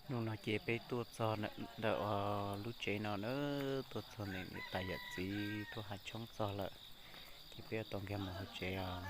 Hnub no ces peb tuaj txog ntawm lub tsev no na, tuaj txog ntawm niam tais yawm txiv tuaj hav tshoob txog lawm, ces peb yuav tau nkag mus hauv tsev os.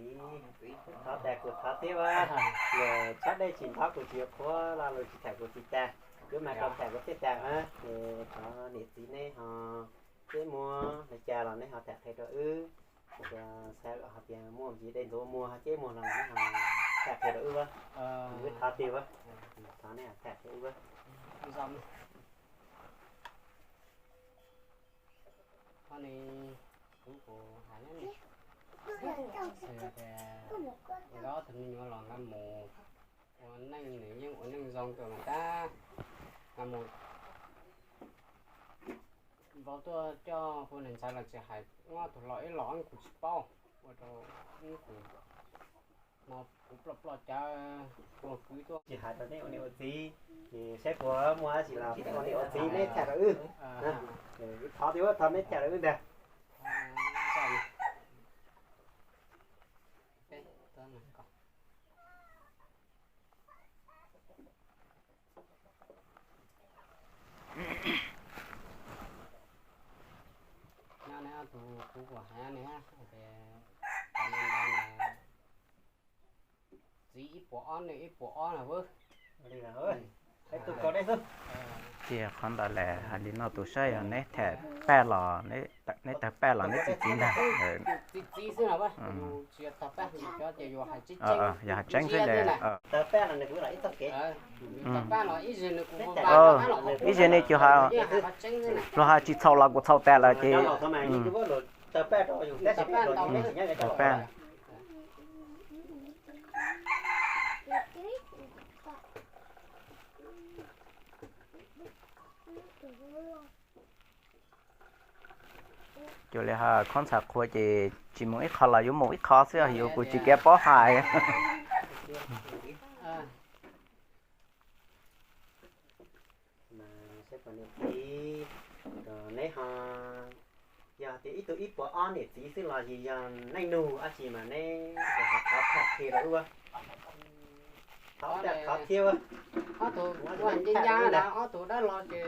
Niam txiv thov tas kuv thov thiab, txhob dej tsis ntov kuv tsis yuav qhuav los luag tsis tham kuv tsis tas, kuv mas tau tham kuv thiaj tas. Ces thov niam txiv neb ho, seb muaj li cas los neb ho tham qhia rau wb. Ntxhais hais tias muaj dej ntxuav muag ho ceb muag los neb ho tham qhia rau wb, wb thov tiag, thov neb tham qhia wb. Kuv hais, ob tug me nyuam los nkag mus ua neej, nws yeej ua neej zoo kawg mas tab, nkag mus vau tuaj coj kuv niam ntxhais los tsis hais, ob tug los ib los kuv tsis paub, ua rau kuv no kuv ploj ploj cawv tuag kwv tuaj. Tsis hais rau neb ua niam ua txiv, ces saib puas muaj dab tsi los ua niam ua txiv neb tham rau wb. Wb thov tias thov neb tham rau wb ntag. Nyob ne, tus kuv hais ne, txiv ib puas ob, nws ib puas ob na. Cia qhov ntawd lawm hais li no, tus saib yog neb tham paj los, neb tawg paj los neb txiv txiv ntag. Yog hais tseeb xwb. Ib zaug nws cov, luag hais tsis txhaum los kuv txhaum tas lawm ces tawg paj. Cuag li ho khob ntxhais qhua ces tsis mus ib qho los yuav mus ib qho xwb, yuav kuv tsis kav paub hais. Neb ho yog tias ib tug ib puas ob niam txiv xwb los yog neej nug dab tsi mas neb ho thov tham qhia rau wb. Thov thiab. Ob tug ua ncaj ncaj na, ob tug dab los ces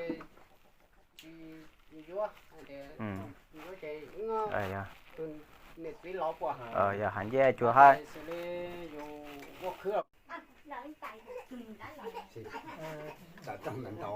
tsis yuav, yuav ces tus niam txiv los puas. Yog hais nce cuag hais xws li yus ua khwv. Tawm rooj ntawd ntau.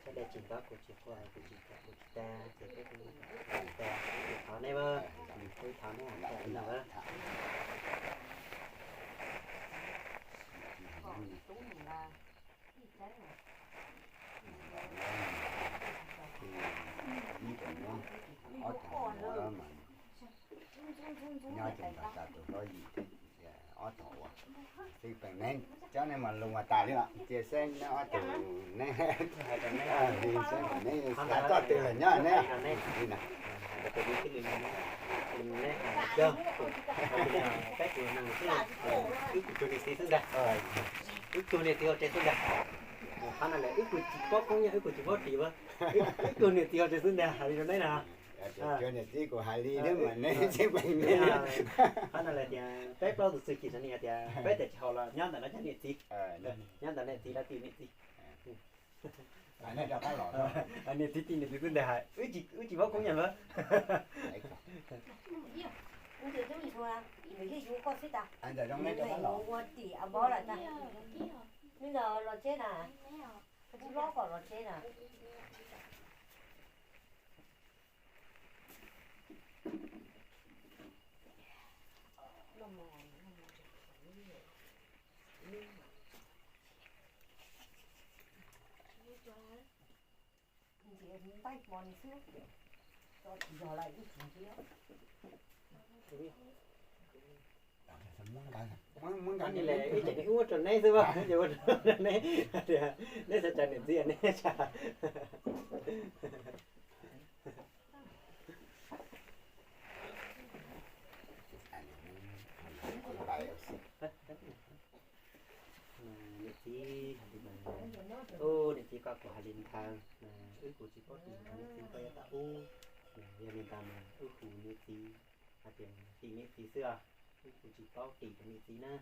Sab dej tsis nto kuv tsis quaj kuv tsis tham kuv tsis tag ces peb kuj tsis tag, kuv thov neb mas, kuv thov neb hais li no. Ob tug muam mas nyob ces nrog rau tus hlob yim thiab ob tug ua xwb, peem neb cov nej mas lus mas tas li lawm, cia seb neb ob tug neb hais rau neb, neb xav txoj twg los nyob neb li na. Peb tus neeg xwb, wb kuj cuag niam txiv xwb ntag, wb cuag niam txiv hauv tsev xwb ntag. Qhov no lawm wb kuj tsis paub koob nyob wb kuj tsis paub ris ua, wb cuag niam txiv hauv tsev xwb ntag, hais li rau neb na. Cuag niam txiv kuv hais li thiab mas neb tseem peem neb. Qhov no lawm tias peb plaub tus txwj chim rau nej tias peb tias tsis haum los nyob ntawm no cov niam txiv, nyob ntawm niam txiv lawv tis niam txiv. Niam txiv tis niam txiv xwb ntag, wb tsis paub koob nyob mas. Ua tim a npab lawm ntag. Neb los tsev na, tsis hlob kom los tsev na. Ntaij pos nws xwb, tsis yog lawm ib tsis ntsia. Ib tseem ua rau neb xwb, ua rau neb, neb xav tsa niam txiv neb tsa. Niam txiv hais li, niam txiv koj kuv hais li ntawd, wb kuj tsis paub ris rau niam txiv koj yuav tau ub, yog li ntawd mas wb hu niam txiv hais tias ris niam txiv xwb os, wb kuj tsis paub ris rau niam txiv na.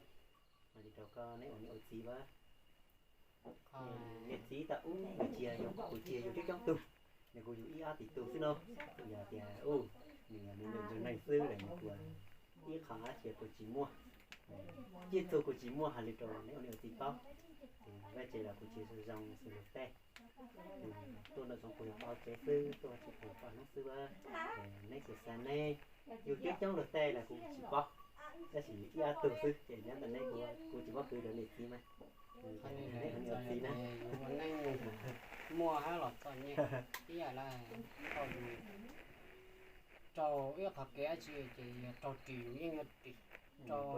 Hais li rau koj neb ua niam ua txiv as, niam txiv tau ub nws tsis yog yus, kuj tsis yog yus coob coob tug, nws kuj yus ib ob peb tug xwb no. Yog tias ub, nws yog nws nyob nws neeg xwb los nws kuj ib qho dab tsi kuj tsis muaj, ib txhia kuj tsis muaj, hais li rau neb ua niam ua txiv paub. Ces vaj tsev los kuj tsis zoo xws luag tej, tuaj ntawm tsoom kuj yog pab tsev xwb, tuaj tsis kuj yog pab hnub xwb as. Neb kuj xav neb, yus coob coob luag tej los kuj tsis paub, tab sis ib ob tug xwb ces nyob ntawm neb kuj, kuj tsis paub kwv rau niam txiv mas. Neb ua niam ua txiv na, muaj hab los txom nyem ib yam li rau yus, raug ib qhov kev dab tsi ces yog raug ris yus yeej yuav ris, raug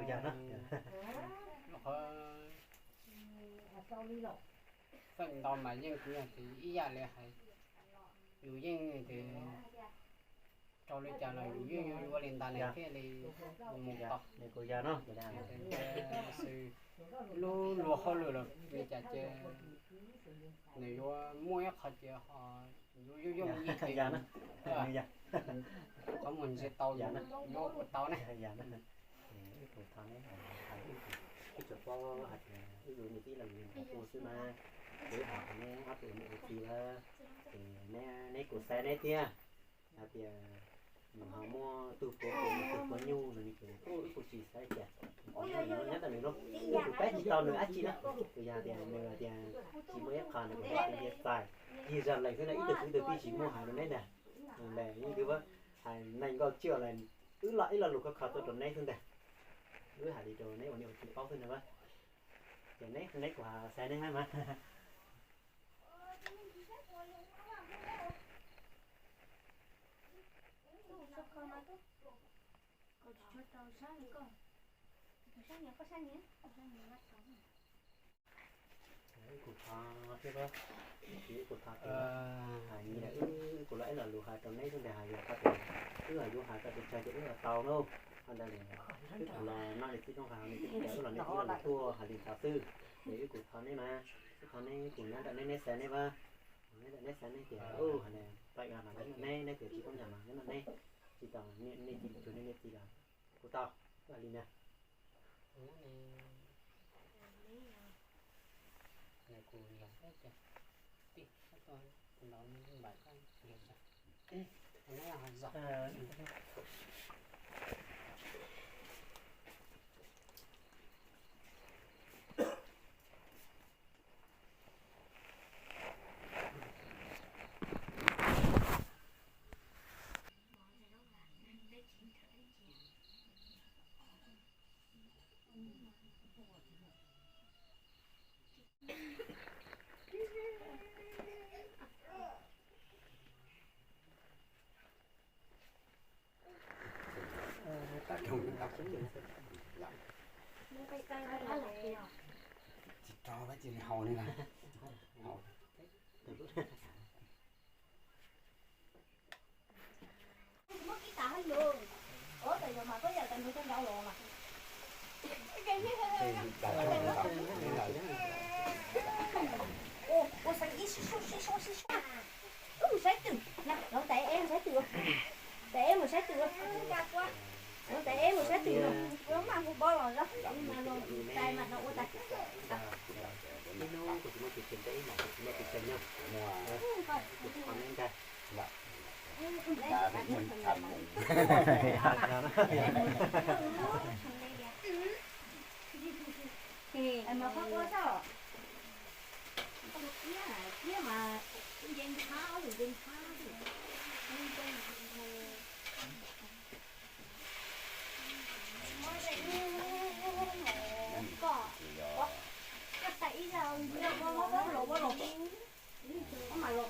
qhov feem ntau mas yeej kuv yog tias ib yam li hais, yus yeej tias raug li cas los yus yeej yuav ua li ntawd thiaj li mus tau. Lub luag hauj lwm los li cas ces nws yuav muaj ib qho ces ho yuav yooj yim, qhov muag ntsia tau yuav ua tau ne. Wb kuj thov neb, wb tsuas paub hais tias wb niam txiv los yus ntawm tus xwb mas, ces wb hais tias neb ob tug niam ua txiv lawm, ces neb kuj xav neb thiab, hais tias nws ho muaj tug puav, tug puav nyuj no ces wb kuj tsis xav li cas. Nyob ntawm nws lauj, wb kuj pab tsis tau nws dab tsi na. Tus yog tias nws tias tsis muaj ib qho nws kuj ntiav txais, yig zog lees xwb no, ib tug kwv tug tij tsis muaj hais rau neb ntag. Lees yeej twb hais neeg nkauj tsiaj los wb los ib lo lus khov kho tuaj rau neb xwb ntag. Wb hais li rau neb ua niam ua txiv paub xwb ntag. Ces neb, neb kuj xav neb hab mas. Wb kuj thov thiab, wb kuj thov tias, hais li ntawd wb kuj los ib lo lus hais rau neb xwb ntag, hais yog tias wb los yuav hais tau pes tsawg ces wb los tau lauj. Ho ntawd wb kuj los noj li txiv rooj hais li tias wb los niam txiv los tuaj hais li ntawd xwb. Ces wb kuj thov neb mas, wb thov neb kuj nyob ntawm neb, neb xav neb mas, neb ntawm neb xav neb tias, hais tias pab ib los mas nyob ntawm neb, neb tias tsis pab ib los mas nyob ntawm neb, tsis tau niam txiv, tsis tau niam txiv los kuj tau, wb hais li ntawd. Tsis rau koj cia li haus li na. Haus. Ua xeev ib sib suab sib suab sib suab. Wb mus saib twm na, los tais eb mus saib twm. Tais eb mus saib twm. Los tais eb mus saib twm no. Wb mam hu pob los zog, mas no tais mas no ua tais. Ib hnub kuv tsis muaj tus txiv ntev ib mas kuv tsis muaj tus txiv nyog. Ua ntag. Mas qhov ua tau. Tus kiab, kiab mas nce ntxhab, lus nce ntxhab. Koj, koj tais ib zaug, ua los, ua los, ua los, ua mas los,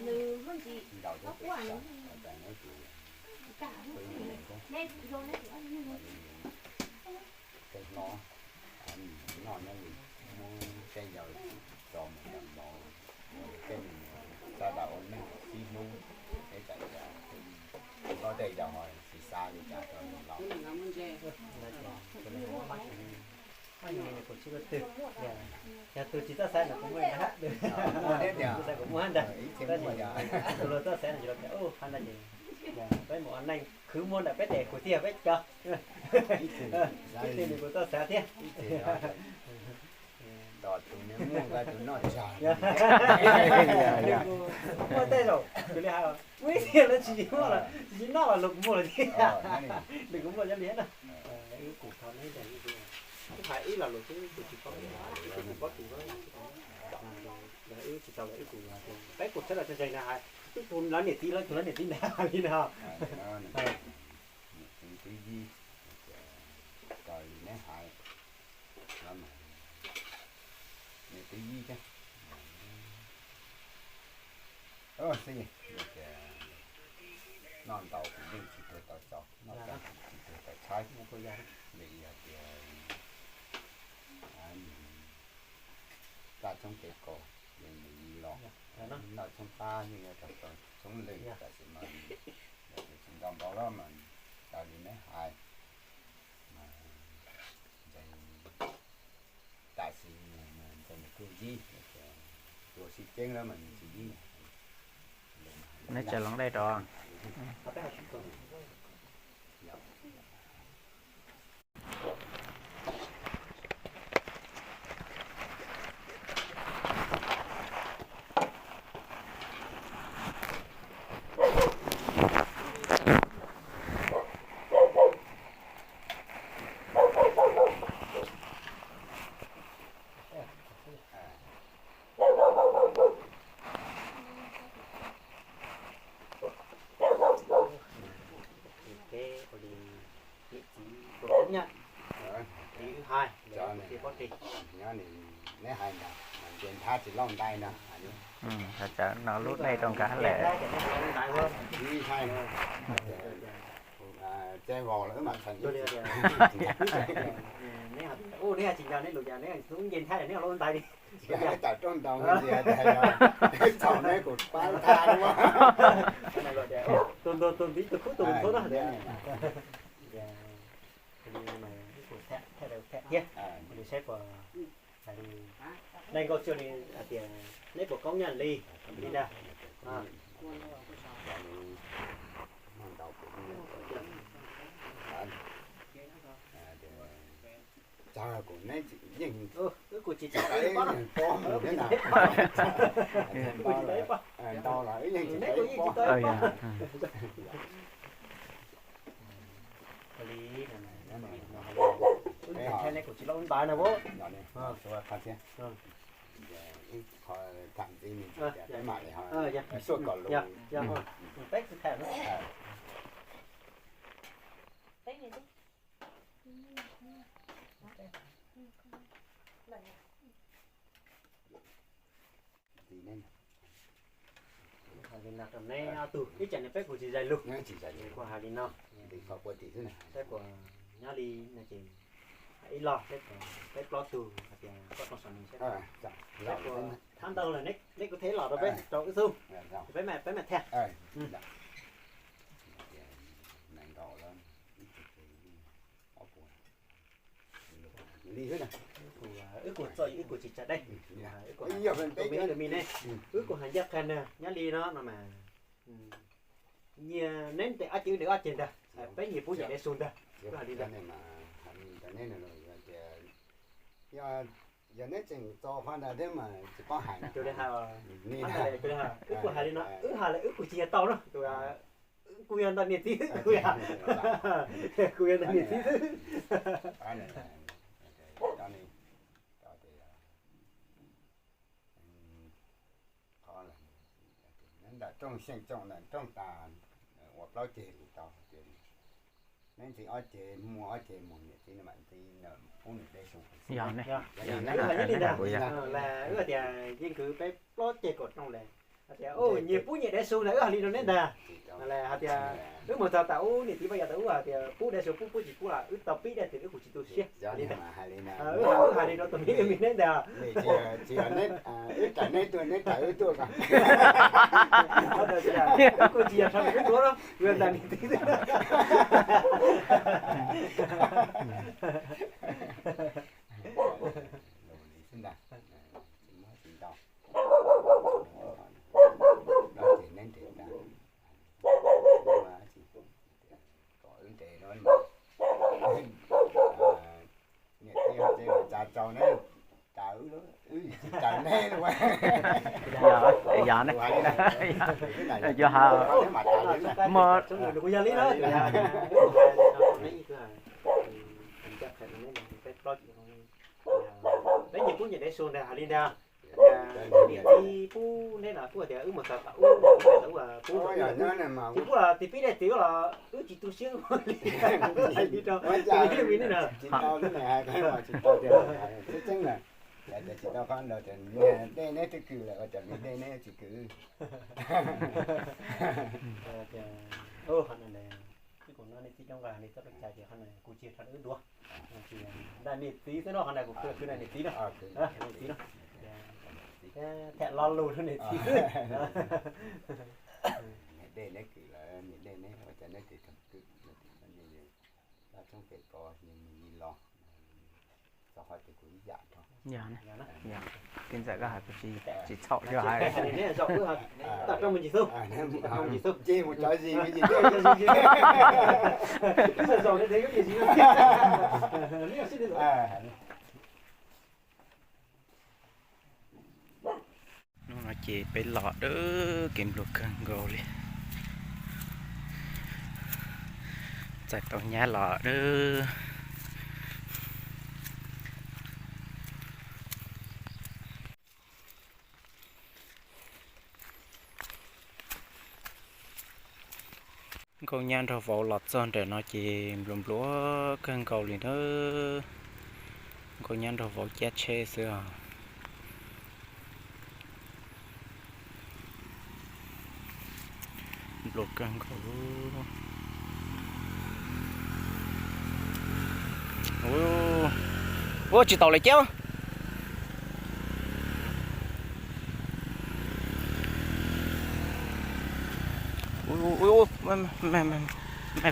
nws muaj ntsis, koj kuaj nws, neb, neb, Tej hlob noj nyob li muab tej yam tso mus yam mov, tej me nyuam txaj dab ua neej sib hlub, tej tam cia, hlob tej yam ho tsis xav li cas rau nws los. Yog tus tsis txawj xav ntawm kuv muaj ntag, tus xav kuv muaj ntag, tus luag txawj xav no ces lawv tias, u, qhov no ces peb mus ua neej khwv muag ntawm peb tes kuv thiab peb cov, ib txwm nws kuj txawj xav thiab. Tos tus nws muaj tus noj tsag. Muaj tej zaum tus li hais, muaj ib tiag lawv tsis muaj los tsis noj los luag kuv muaj lawm thiab. Luag kuv muaj cov li na. Wb kuj thov neb ntag, wb hais ib lo lus xwb kuj tsis paub, kuj tsis paub tus, wb tsis tau los wb kuj, peb kuj txhawb los txog zeeg na hais, wb tus lawv niam txiv, lawv tus lawv niam txiv ntag li no. Niam txiv twb yig, raws li neb hais, niam txiv yig thiab. Xij, noj ntau kuv yeej tsis tuag tau tsaus, noj tau kuv tsis tuag tau tshaib, vim yog tias nws txaj tshoob kev kos, nws yig los, noj tshoob qab yeej yuav raug tau tshoob lwm, tam sim no tsis nto npaum los mas raws li neb hais, mas ntshe tam sim nws kuj yig, tuag sib ceeb lawm mas nws tsis yig. Neb tseem loov dej rov. Nyob neb hais ntag, nce nthab tsis lauj ntais no. Txawm no lub dej rau nkawd lawm. Txej vau lawm wb mam txheem. Neb tsis nco neb lus cas neb tus nce nthab neb lauj ntais li. Tawm rooj ntaus ntxias tas yog txhaum neb kuv pab tag. Tus ntug tus ntiv tus khub tus ntxhuav no. Thiab, neb nkauj tsuag li hais tias neb puas koob nyaj li, li ntag. Txawm kuv neb yeej kuv tsis tau pob mus thiab na. Ntau los wb yeej tsis tau pob. Li, wb tsis tau neb kuv tsis lauj ntais na. Qhov thiab, ib qho tham ntxiv me ntsis peb mam li ho suaj kom lus. Ntxiv ne, ho Li no rau neb ob tug, ib tsam nws peb kuv tsis zais lus, kuv hais li no. Peb kuv nyob li no ces ib lo peb plaub tug hais tias koj rooj saum no, peb kuv thab ntau lawm, neb kuj thiaj los rau peb rau wb xub, peb mam thiaj. Wb kuj txom, wb kuj tsis tsa dej, wb kuj hais ncaj qha nag nyob li no no mas nyias neb ntes ob ceg, wb ntes ob ceg ntag, peb nyias pub nyias dev su ntag. Wb hais li ntawd. Yog neb tseem txo qhov ntawd thiab mas tsis paub hais. Wb kuj hais li no, wb hais lawm wb kuj tsis yog tau no, kuj yog ntawm niam txiv, kuj yog, kuj yog ntawm niam txiv xwb. Neb ntawm rooj xyeej rooj ntawm rooj tas ua plaub ceg li tau, neb ntxiv ob ceg muaj ob ceg mus niam txiv mam ntxiv pub nws dej su. Yog ne, wb hais li ntawd, wb hais tias yeej kwv peb plaub ceg kaum rooj lawm, hais tias nyias pub nyias dev su ntag, wb hais li rau neb ntag. Hais tias wb mus txog tas ub niam txiv pab yog tas ub hais tias pub dev su pub pub tsis pub los wb tau pib dej tias wb kuj tsis tu siab li ntag. Wb hais li rau tus me me neb ntag. Wb ram neb tuaj, neb ram wb tuaj ko. Wb kuj tsis yog tshaj wb tuaj no, wb ntag niam txiv xwb. Kom wb ntes no, niam txiv ho tsev tsa tsau neb, tsa wb, wb tsis tsa neb lauj. Yog ne, yog ha, mas kuj yog li no. Peb nyias pub nyias dev su ntag, hais li ntag. Niam txiv pub neb los kuj tias wb mus txog tom ub, pub tsis pub los tis pib dej txiv los wb tsis tu siab li. Hais li rau, tsis tau, tsis tau, tsis tau qhov ntawd, niag dej neb twb kwv lawm ua cas niag dej neb tsis kwv. Wb kuj no niam txiv coob nqa li txoj kev cai ces qhov no kuv tsis yog tshaj wb tuaj, ntaj niam txiv xwb no, qhov no kuv kwv ntaj niam txiv no, niam txiv no, tham lo lus rau niam txiv xwb. Niam dej neb kwv lawm, niam dej neb ua cas neb tsis kwv, txoj tshoob pem ko nws mus li los, txog qhov ces kuv ib yam nrog. Yog, tij ntxawm koj hais kuv tsis txhaum, yog hais. Ces mus cov zis, hnub no ces peb los dawb kev npluag kawg nkaus li. Txais tau nyab los dawb. Nkauj nyab nraug vauv los txog nram no ces npluag npluag kawg nkaus li na. Nkauj nyab nraug vauv cab tsheb xwb os. Npluag kawg nkaus. Ua tsis taus lawm cab.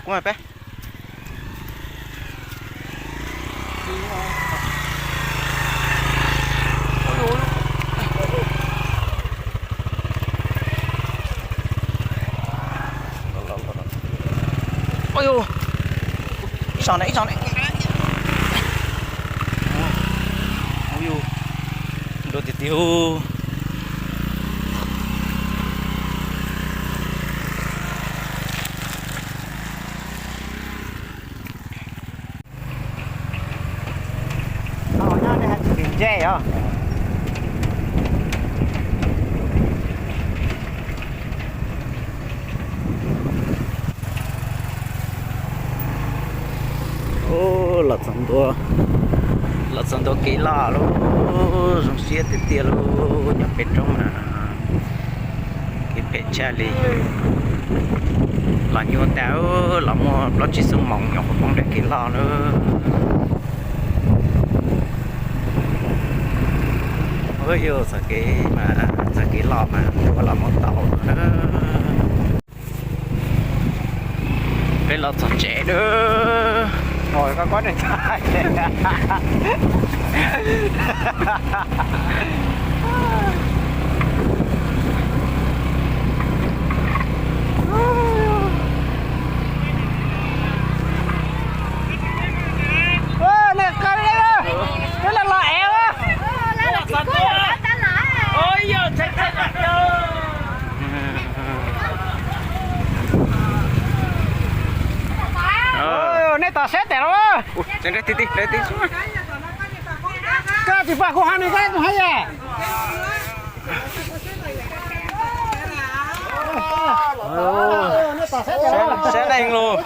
Kuv peb ib zaug na, ib zaug na. Ub, nrua tiag tiag. Nyob ntsej os. Ub, los txog ntua, los txog ntua kev loj lawm, zoo siab tiag tiag lawm, nyob pem roob na, kev phem Tshaj li los nyuaj ntag, los muaj plaub tsib xuab moos nyuam qhuav poob deb kev loj lawm. Ua yus txoj kev mas txoj kev loj mas ua los mus tau na. Peb los txog tsev lawm. Nej tom sab tas los. Koj tsis pom kuv hais nws koj tus hais yam. Sab neeg lus.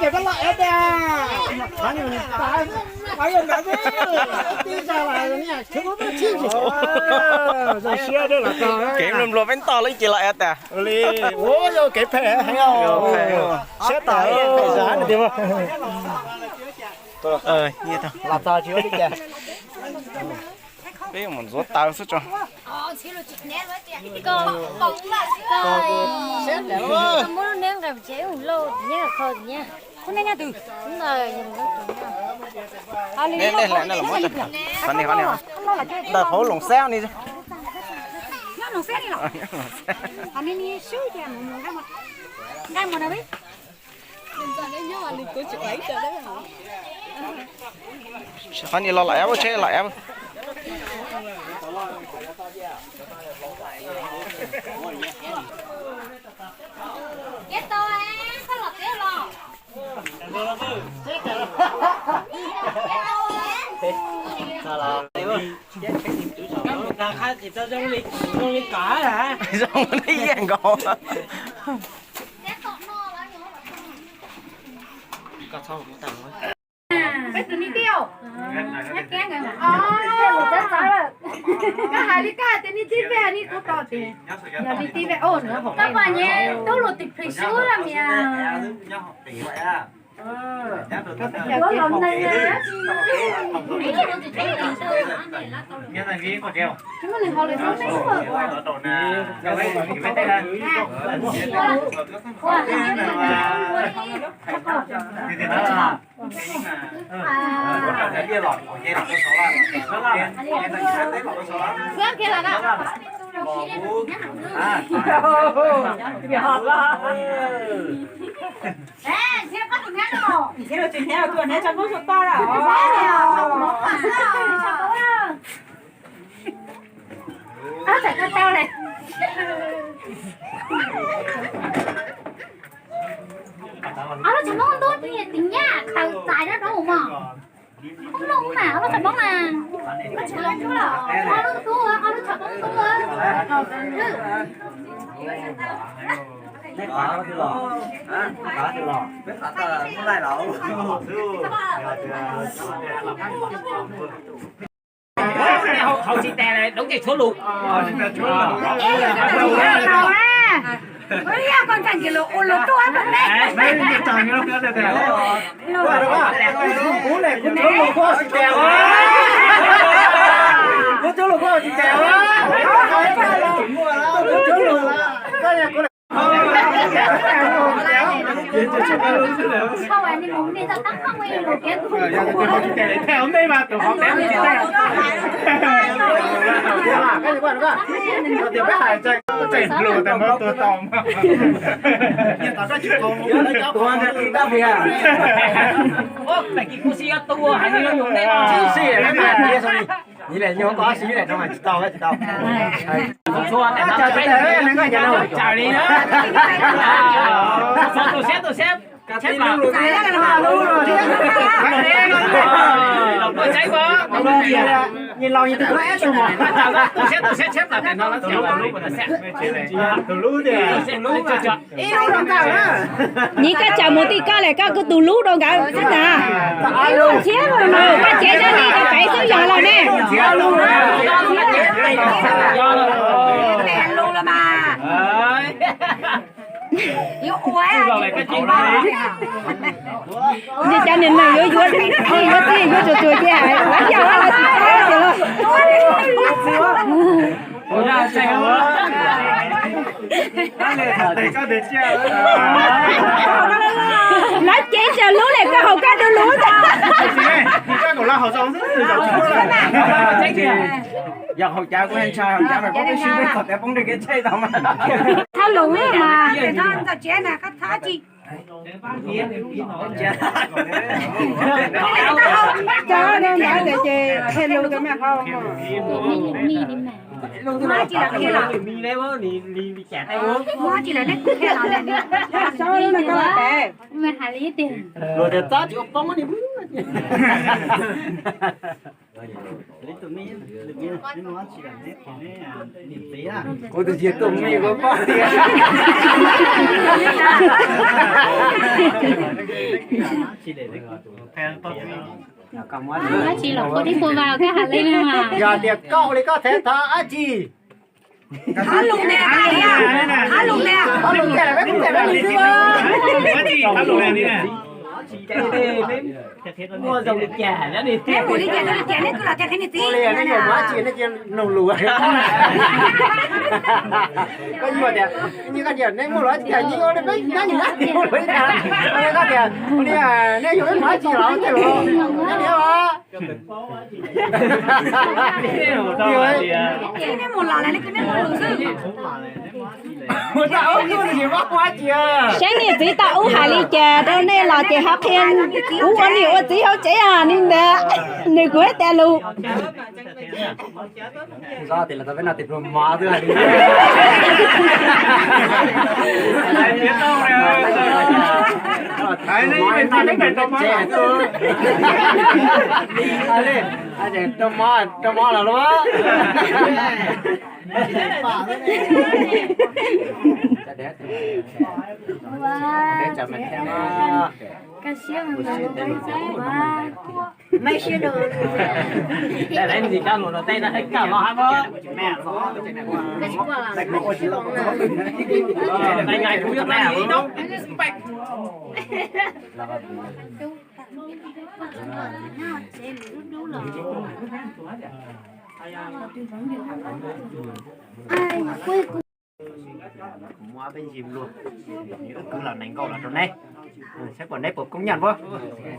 Kev nplua nplua peb toj lawm ces los ev tas. Kev phem heev. Siab tas. Los txog tsis ua li cas. Peb mus ntxuav taws xwb tso. Qhov no, qhov no, ntawm hauv Loos Xab ni. Qhov ni los lam ev, tsheb lam ev. Zoo li yeej nkaus. Peb tus ni tij, koj hais li koj hais tias ni tij vej ni kuv tos tias yog ni tij vej. Koj pom nyab tub lus tim phis sub lawm niam. Ob lub tshav moob ntub, tus nyab khaws txais rau rau mos. Ob lub mas, ob lub tshav moob na. Ob lub ntub, ob lub tshav moob ntub. Hauv tsis tas lawm, đóng kịch thua lù. Ua li yog koj ntseeg ces lus ua lus tuaj pem teb. Kuv ne, kuv ne, kuv lus kuj tsis tas. Kuv lus kuj tsis tas. Kuv lus, koj ne, kuv Ua, kuv si yuav tu hais li no yus ntej no. Nyiv lem nyuag koj ob si lem no mas tsis tau tsis tau. Txhua tes no tsis tau li na. Txhua tus siab tus siab. Los tuaj saib koj. Nyias laus nyias tus koj eb tsu mos. Tus siab tus siab tshiab plam tes no. Tus lub tiag. Ib lub rau ntawm na. Nyiv koj tsaws mus tim koj lawm, koj kuj tus lub rau nkawd xwb ntag. Ib lub nrhiav mas koj cev zaj li rau pem xwb yog los ne. Lus los mas. Yuav ua, ces cov niag neeg yuav yuav, yuav txij yuav tsuag tsuag ces hais lawv yog lawv tsis tau ces los. Lawv cev tsawg lub li koj haus koj du lub ntag. Yog haus cav kuv ntshai haus cav mas kuv twb sib peb kom tias poob nreg kev tsheb tau mas. Thab lus mas. Cov no ntawd ces qhia lus rau me hau. Muab tsis lawm, neb kuv qhia los. Luag tias txob tsis ua poob ni. Kuv tus yig tuaj me kuv poj tiag. Tsis los koj tib puas vas koj has li no mas. Yog tias koj ua li koj thev thov dab tsi? Thov lus ne, thov lus ne. Thov lus tiag, peb kuj tias peb li xwb. Muaj zoo li cas, neb mus li cas rau li cas, neb kuj los tias qhia niam txiv. Ua li nej yuav mus dab tsi nej cia nug lus. Koj yuav tias, neb muaj lus dab tsi tias neb ua li peb nab nab mus lus li cas. Koj tias, ua li nej yuav peb mus dab tsi los tej lus, neb niam os. Saib niam txiv tau ub hais li cas rau nej los ces ho qhia ub ua niam ua txiv hauv tsev os ni ntag. Nws kuv ib tas lus. Xyov tias lawv tau peb noj tes pluag mov xwb hais li. Rau mov, rau mov los lauj. Kuv muab peb ntsis luag, wb kwv los nees nkaum los rau neb, saib puas neb puas koob nyaj puab.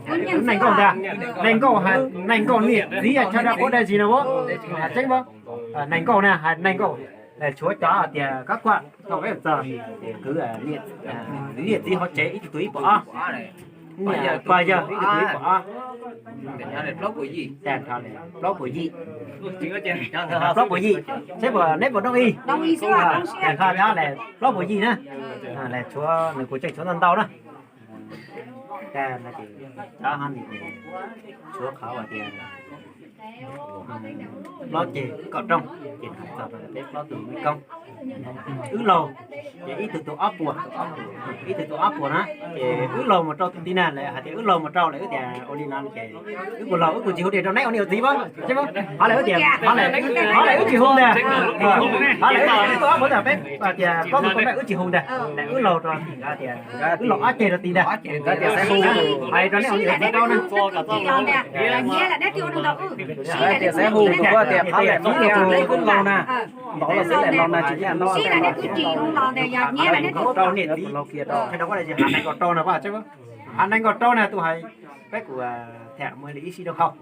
Nees nkaum ntag, nees nkaum, nees nkaum niam txiv chaw dab quav dab zis no puab, tseeb puab. Nees nkaum na, hais nees nkaum, tshuav cov tias kab kuam tau peb txog, kwv niam txiv hauv tsev ib tug ib puas ob, pog yawg ib tug ib puas ob, plaub puas yim, plaub puas yim, saib puas neb puas dooj ib, ho nyob plaub puas yim na, tshuav nws kuv tseem tshuav ntau ntau na. Tshuav qhov tias plaub ceg kaum rooj, ces hais txog peb plaub tug me koob. Wb laug ces ib tug tau ob puas, ib tug tau ob puas na, ces wb laug mus rau tus tij na, lawv hais tias wb laug mus rau lawm, wb tias ua li no ces wb kuj laug, wb kuj tsis hu dej rau neb ua niam ua txiv puab, tseeb puab. Qhov lawm wb tias, qhov lawm wb tsis hu ntag, qhov lawm wb tsis hu ntag, wb laug rau tias wb laug ob ceg rau tid ntag, hais rau neb ua niam ua txiv rau na. Tias xav hu kuv tias qhov lawm wb laug na, ntaus los xwb laug na tsis nyob no. Rau niam txiv laug kiag rau, hais nees nkaum rau na, hais nees nkaum rau na tus hais, peb kuj tham muaj li ib sij rau hauv,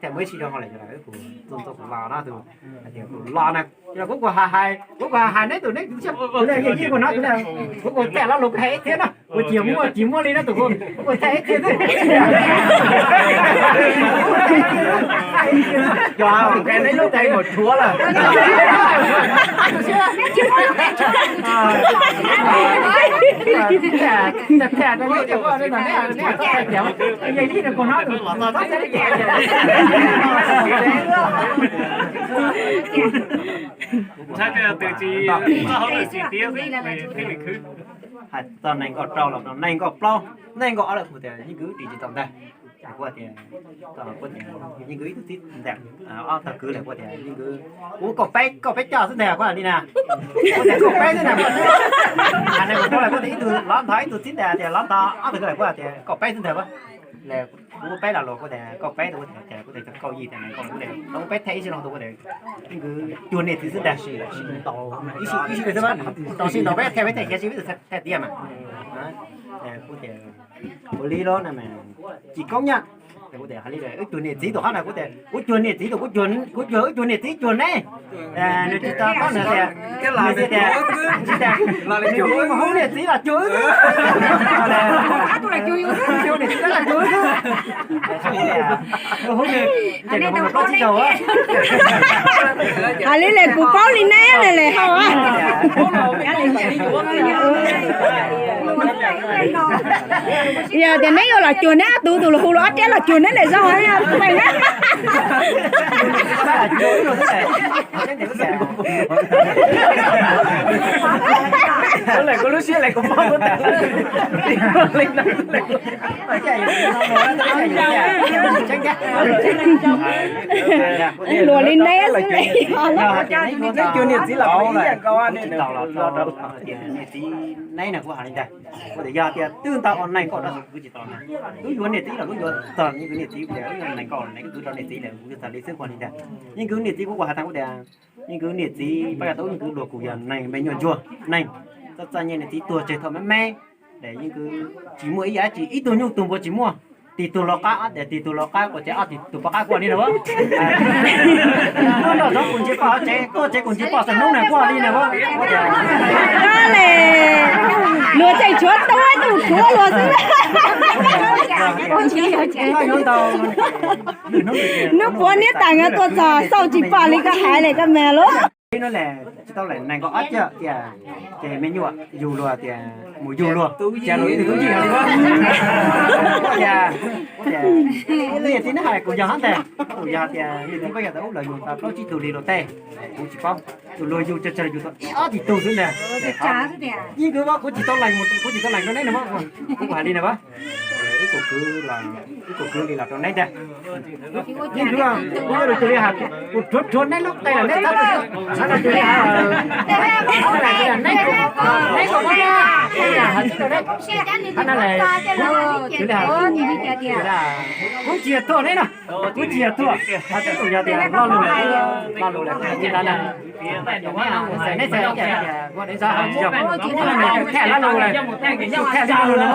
tham muaj ib sij rau hauv lawm, kuv txo txo kuv los no tus, kuv los na, kuv kuj hais hais, kuv kuj hais hais neb tus neb tus, kuv kuj tham lo lus hais ib thiab no. Kuv tsis muaj, tsis muaj li no tus, kuv tham ib txhia xwb. Cov neb lub qe mus tshuav lawm. Ntshai tias twb tsis, tsis tiav xwb, thiaj li khwv. Hais txog nees nkaum rau los nees nkaum plaub, nees nkaum ob lawm kuv tias yeej kwv ris tsis tau ntag. Kuv tias, kuv tias yeej kwv ib tug tib ntag, ob tog kwv lawm kuv tias yeej kwv, kuv kaum peb, kaum peb coj xwb ntag kuv li na. Kuv tias kaum peb xwb ntag. Ib tug lov ntog ib tug txib ntag tias lov ntog ob tug lawm kuj tias kaum peb xwb ntag. Kuv peb los luag kuj tias kaum peb, kuv tias kaum yim tias nees nkaum, kuv tias peb thej ib sij log tus kuj tias, kuv cuag niam txiv xwb ntag. Ib sij ntau peb thej peb thej kiag sib peb thej tiag mas. Kuv tias ua li los na mas tsis koob nyaj. Kuv tias hais li wb cuag niam txiv tus qhov na, kuv tias kuv cuag niam txiv tus, kuv cuag, kuv cuag wb cuag niam txiv cuag neb. Nws tsis tau paub nws tias, nws tias, tsis tias, nws hu niam txiv los cuag wb xwb. Hu niam txiv los cuag wb xwb. Hu nws ces nws hu nws plaub tsib caug. Hais li lawm kuv paub li neb na le. Yog tias neb yuav los cuag neb ob tug tus los hu los ob riab los cuag neb lawm zog. Luag li neb xwb. Neb na kuv hais li ntag, kuv tias yog tias twb ntau nees nkaum rau kuv tsis tau na, wb yuav niam txiv los kuv yuav txog yeej kwv niam txiv, kuv tias wb yuav nees nkaum nees kwv rau niam txiv lawm kuv txawm li xwb kuv hais li ntag. Yeej kwv niam txiv kuv kuv hais tag kuv tias yeej kwv niam txiv pab yog tau wb niam kwv luag kuv yog neeg me nyuam ntsuag neeg, txom txom nyem niam txiv tuag tseg thaum me me. Ces yeej kwv tsis muaj ib yam dab tsi, ib tug nyuj tug npua tsis muaj, tig tug los qab, tig tug los qab kuj ces ob tig tug poj qab kuj li na. Noj zaub kuj ntsib poj tsev, tuaj tsev kuj ntsib poj xeem hnub na kuj li na. Luag tseem tshuav tuab tus tshuav luag xwb. Hnub puav niab tas tuaj txog xauj tsis pom li koj hais li koj me lub. Tsis tau laim nees nkaum ob caj tias, ces me nyuam yug luag tias mus yug luag, cas luag ib tug tub yig li. Niam txiv neb hais kuv yog hab ntag, kuv yog tias niam txiv pab yog tau ub los yug tau plaub tsib tug li luag tej, kuv tsis paub, tus luag yug tsawg tsawg yug tau ib ob tug tug xwb ntag. Yeej kwv, kuv tsis tau laim, kuv tsis tau laim rau neb na, kuv hais li na. Wb kuj kwv, wb kuj kwv li los rau neb ntag. Yeej kwv, kuv yuav lus cuag li has, kuv rhuav rhuav neb lub qe los neb txhob, txhob rau cuag li has, neb, neb kuj, kuv hais tsis tau neb, hab no las, cuag li has, kuv tsis yog tuag neb no, kuv tsis yog tuag, hais tib lus yog tias lo lus, lo lus lawm tsis tau na. Neb txhais tias ua neb txhob hais tsis yog, thaj lo lus lawm, thaj lo lus lawm.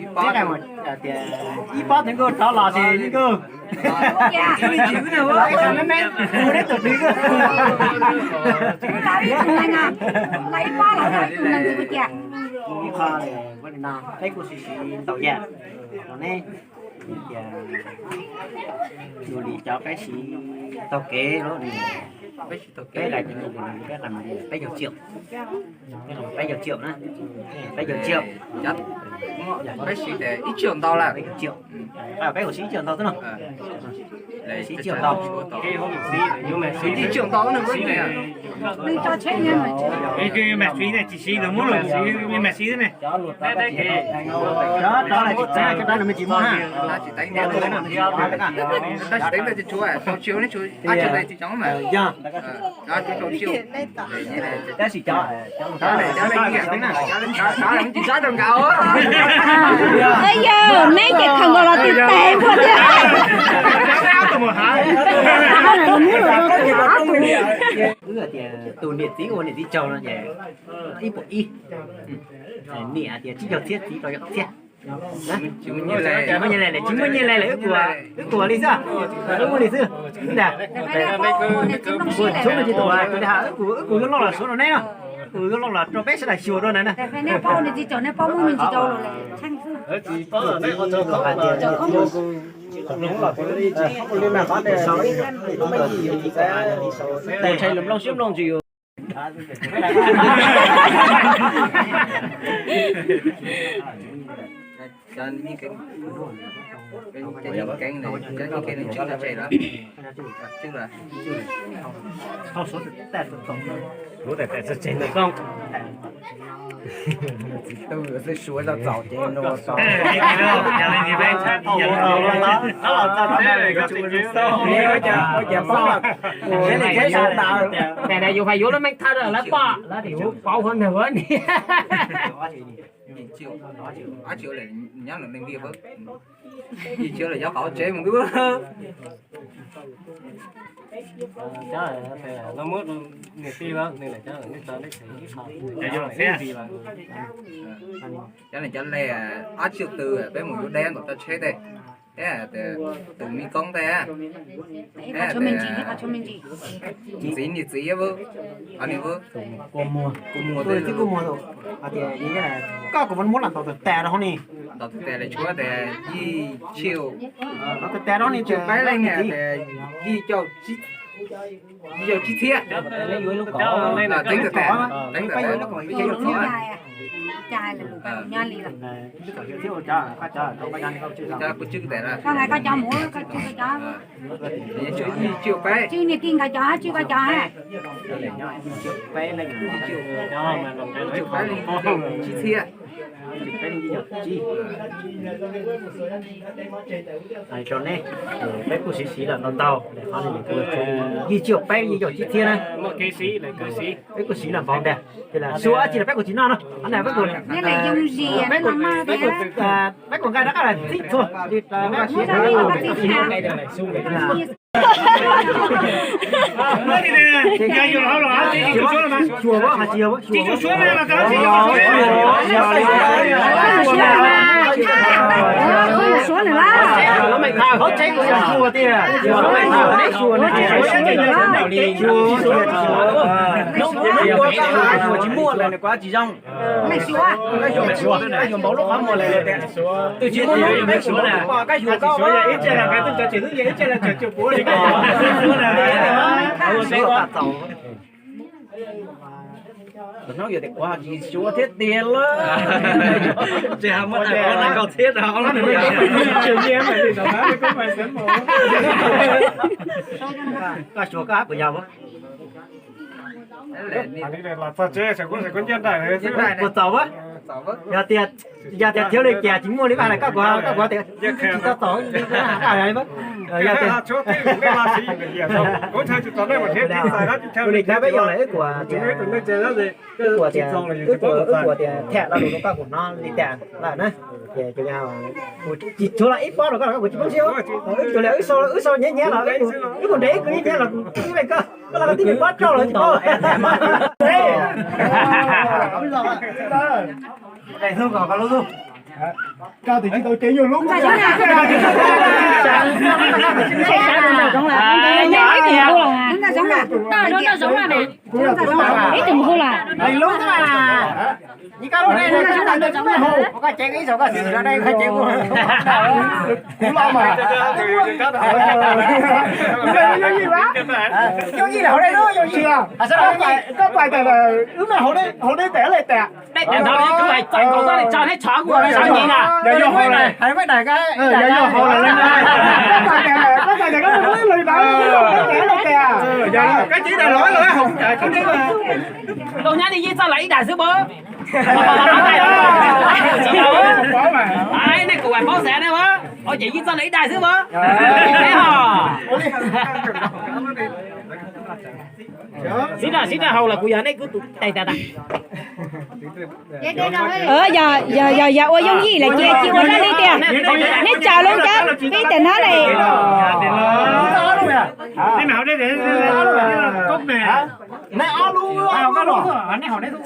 Ib pob tw nkaus rov los ces yeej kwv, me me hu neb tus twg kwv. Ib qho no peb kuj siv siv ntau yam los neb, tias yus li cov peb siv taug kev los, peb lais peb, peb yog tsiaum, peb yog tsiaum na, peb yog tsiaum, peb siv ib tsiaum ntau lawm, peb siv ib tsiaum ntau xwb no, siv ib tsiaum ntau, siv ib tsiaum ntau na. Mas siv ne, tsis siv los muab los siv, mas siv ne. Cov rov los tsis txeev, cov rov no me tsis muaj na. Tab sis teev tsis tshuav, tau tsis ua neb tshuav ab tsi tsis tsoom mas. Yog, tab sis cov, yog, neb ces khaws nkaus los tib teg npua tiag. Wb hais tias tus niam txiv ua niam txiv tsaug no ces ib puas ib, niam hais tias tsib caug txhiab txiv rau caum txhiab. Tsis muaj nyiaj li, tsis muaj nyiaj li lawm, wb kuas li xwb, wb muaj li xwb. Ntag, kuv tsis tau, wb kuv yuav loj los suav rau neb no, kuv yuav loj los rau peb sawv daws xyuas dua na. Keeb, keeb, keeb, tswj txoj tseg lawm. Tswj lawm. Lub tais tais txog tseg ntawm koj. Txiv tub xwb suav zog txaus ces no tau. Ua cas poob los ua li ces sab tas. Tes na yus fais yuav lub meej thawj lawm pom lawv tias yus paub huab nws huab ni. Ab tsi ua li nyob los neeg ntiag, yij tsi ua li nyob qhov tsev mus ntuj. Niam tij, cov neeg cov le, ab tsi tw peb mus yuav deb ntaus cov tsheb tej, thiab tus me koob tej, ntxiv niam txiv, qhov ni kua muag, kua muag, koj kuv muab los ntaus tus tes rau hauv ni, ntaus tus tes li tshuav tes yij tshij, ntaus tus tes rau hauv ni tshuav peb leej tes yij caum tsib txhiab. Teeb tus tes, teeb tus tes, kuv tswj tes na. Tswj niam tij nkawd cov, tswj koj cov. Tsib txhiab. Hais rau neb, peb kuj siv siv los ntau ntau, yij tsis yog peb, yij caum tsib txhiab na. Peb kuj siv los npaum ntawd, ces los xyuas dab tsi los peb kuj tsis noj no. Peb kuj, peb kuj nqa rov qab los txib txhua. Tsis muaj lawm, kuv tsis zoo. Koj xyuas, koj xyuas npaum lub qhov muag lawm tias, twb tsis muaj lub, koj xyuas, koj xyuas ib tse los nqa twb tso tseg, twb yeej ib tse los tso tseg puav li koj. Tus hnub yog tias kuv tsis xyuas thiab tiag lawm. Tsis muaj tais kuv nees nkaum txhiab rau. Koj xyuas koj hab puas yog? Puas txaus? Yog tias, yog tias thiếu li cas tsis muaj li vaj lawm koj kuv, koj kuv tias tsis tau txaus. Yog tias, ua li cas peb yog lawm wb kuv tias, wb kuv tias, wb kuv tias tham lo lus rau koj kuv hnov li cas lawm na. Ces kuv tsis tshuav los ib pob rau koj los koj kuv tsis paub siab. Wb kuv li wb sau, wb sau nyiav nyiav los wb kuv nrhiav ib kwv nyiav nyiav los kuv tib leeg koj, koj los koj tib leeg pob rau lawm tsis paub. Koj tus tsis tau cev nyuag lub. Ib tug mus hu los. Koj cev ib zaug koj xwm no, koj cev kuv. Kuv los mas. Yooj yim hauv dej, yooj yim. Koj pais tas wb mas hauv dej tes li tes. Dej tes ntawd li kuv hais txog nkaus txoj li tso neb tshov kuv tshov nyiv na. Yog yog hauv lawm, yog yog hauv lawm. Koj pais tas, koj pais tas koj li tas, koj cev tas los los hauv tas koj li. Tau nyab li yij txoj lawm ib daim xwb pab. Nej kuv paub xav ne, ua ces yij txoj lawm ib daim xwb pab. Sib raj sib raj hau los kuv yog nej kuj tus tais tas tas. Yog, yog, yog ua yooj yim lawm ces cia ua dab li tiag. Neb tsaws lub cab pib tes hnab li. Neb ob lub, ob lub na. Neb haus neb xwb.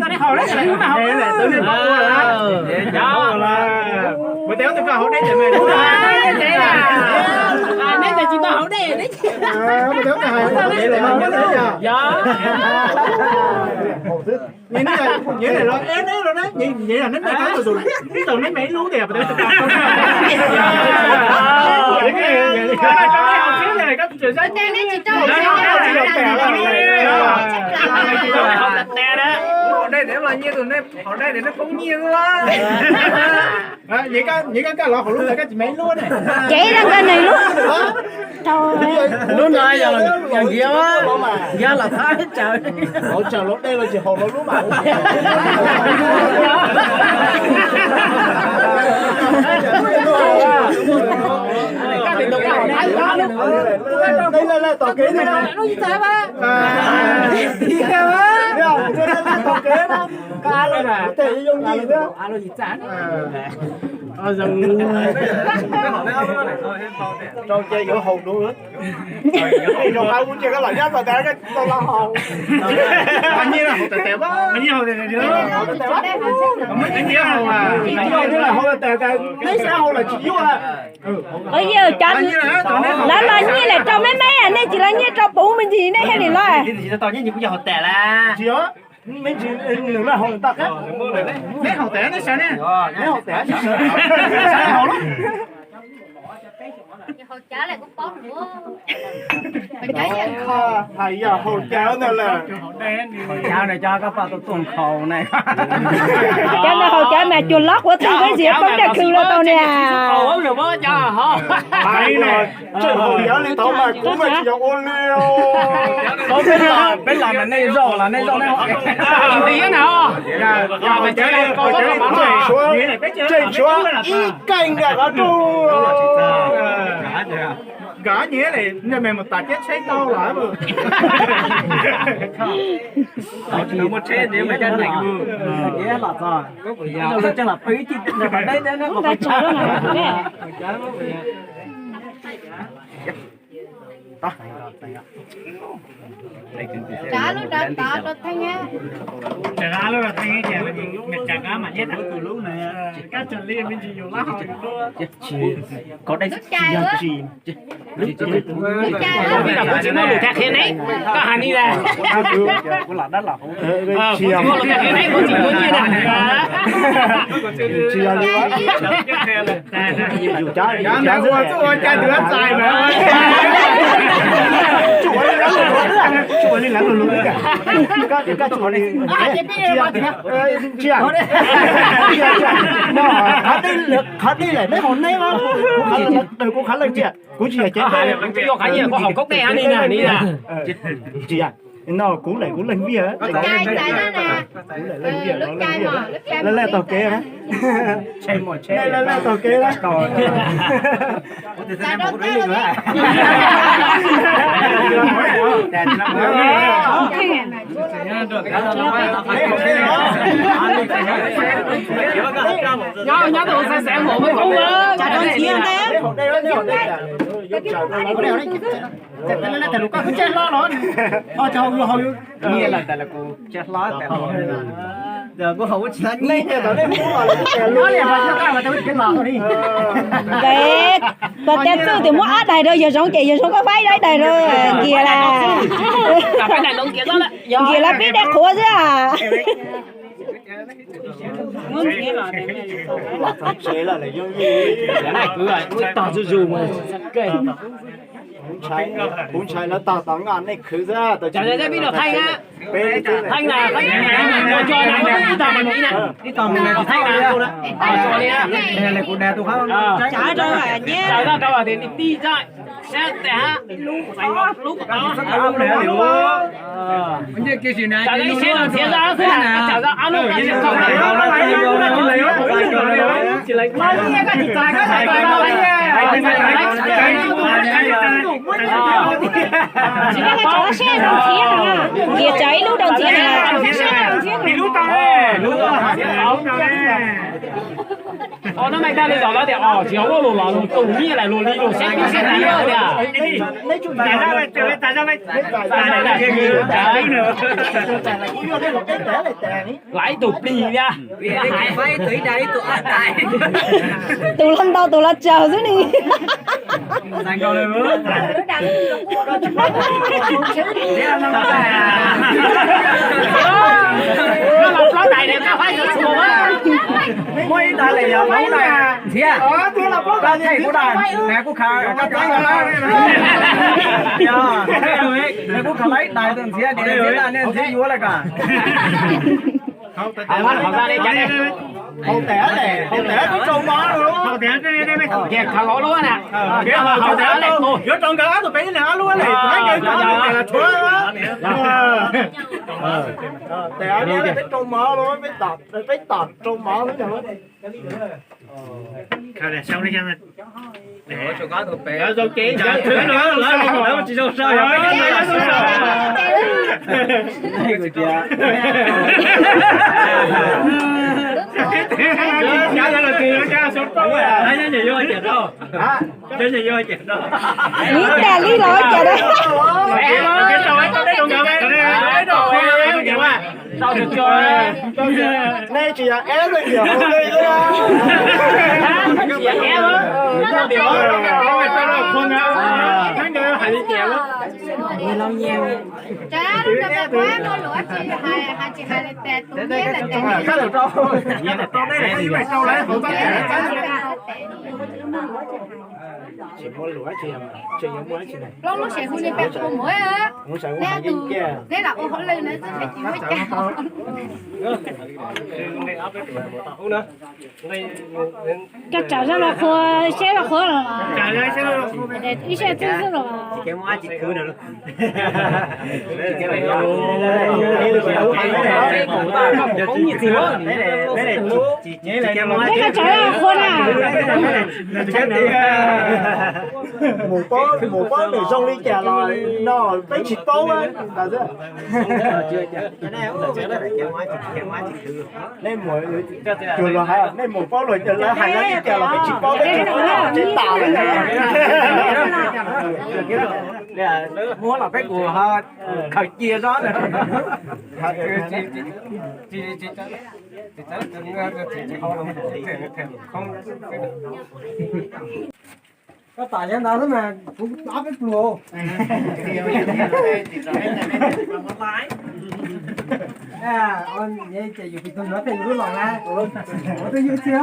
Koj neb haus neb xwb, wb mas haus. Neb tes tsis tau haus dej. Yog. Neb los neb, neb los neb, neb los neb, neb me ib lub tias. Neb los nyiaj tus nej qhov dai tias nej poob nyiaj xwb. Nyiaj koj, nyiaj koj, koj los hauv lub ntawd koj tsis mev lub ne. Cev rau nkawd nws lub. Lub no yog nkiav, nkiav los thab tsawv. Hauv tsawv los dej los tsis haus los lub mas. Tom kev, tom kev, tej yooj yim xwb. Rau ces yuav haus dua. Rau qab kuv ces koj los nyob tau tas koj tau los haus. Nyiaj haus tas tas, neb xav haus los tsis yuav. Lawv los nyiaj lawm rau me me, nej tsis los nyiaj rau puv me ntsis nej thiaj li los. Tsis tau nyiaj kuv yog haus tas lawm. Me ntsis nws lawv haus nws tau qab. Neb haus tas neb sawv ne. Neb haus tas sawv haus lawm. Hais yog haus cawv ntag lawm. Cov no cov koj pom tuaj tuaj nkhaus na. Cov no haus cawv mas cuag lob quav txuj peb tsis poob dej khw los tau niam. Hais los tseem haus cawv li tau mas kuv mas tsis yog ua li os. Peb los mas nej zaum los nej zaum na. Tseem tshuav ib keeg nram qab rau. Nkawd nyiam li nej me mus tas cab tsheb tau lawm. Tsis muaj tsheb nws mas cab nees. Los txog, los pw ib chim, Tsav lub dawb tod rau Theej. Tsav lub dawb Theej ces, tsav qab mas neb tus lub na, kab tsav li me ntsis yus lab hau. Koj dej tsis yog tsis. Kuv tsis muaj lus tag qhia neb, koj hais li ntawd. Kuv tsis muaj lus tag qhia neb, kuv tsis muaj nyiaj na. Tsis yog li. Yus cav, yus cav xwb. Tsuas li lawv lus, tsuas li lawv lus. Tsia, tsia, tsia. Qhov dej lawm, neb haus neb, kuv qhov leej tsia. Kuv tsis yog cev, kuv haus koob dej li na, li na. Tsis yog, no kuv lawm kuv leej viaj. Kuv lawm leej viaj, leej viaj. Lawv laj taug kev, lawv laj taug kev. Nyob, nyob tus xav xav mus ua koob. Nyiaj lawm tas los kuv cab hlob tas los. Kuv haus ua tsis tau nyiaj. Peb, koj tias txuj twg muab ob daim rau Yawg Zoov ces Yawg Zoov koj faib ib daim rau Nkias las. Nkias las pib dej qhuav xwb. Tog zuj zus. Kuv ntshai lawv tog tod nqa nej khwv xwb. Kuv ntshai lawv tog tod nqa nej khwv xwb. Nkias tsav ib lub rau ntxiv na. Ib lub tau ne. Ua no mas tag li zaum lawv tias os tsis yog ua luag los luag tus nyiaj lawm luag li luag siab pib siab tiag tiag. Laiv ib tug plig thiab. Tus los ntau tus los tsaug xwb ni. Muaj ib tais li yog Hmoob na, Ntxhiab. Koj thaij kuv dais, kuv khav koj txeeb no na. Yog, kuv khav laiv dais tus Ntxhiab, Ntxhiab yuav lawm koj. Hauv tes, hauv tes, hauv tes twb rau mov lawm. Hauv tes, hauv tes, yuav rau nkawd ob tug peb ob lub ne, nkawd tshuav. Tes, peb rau mov lawm, peb tom rau mov lawm. Ib tas li los cas da. Nej tsis yog eb, nej yog hauv li. Tsis muaj luam, tsis yog, tsis yog muaj tsis. Lub lub sem hu li peb qhua muam, neb tus, neb lam ua hauj lwm na, txoj kev tsis muaj cas. Koj tsam zoj los qhua, siab los qhua los, ib siab txwj xwb los. Neb koj tsam zoj los qhua na. Mus paub, mus paub nws zoo li cas los no peb tsis paub. Nej mus, cuag luag hais, nej mus paub luag lawv hais li cas los peb tsis paub, peb tsis paub, tsis tas lawm. Muab los peb kuj ho khaws cia zog na. Koj tam yog ntawd xwb mas kuv ob peb pluag. Ces yus pis tug nuav tej yus lub los na, ua tus yus txiv.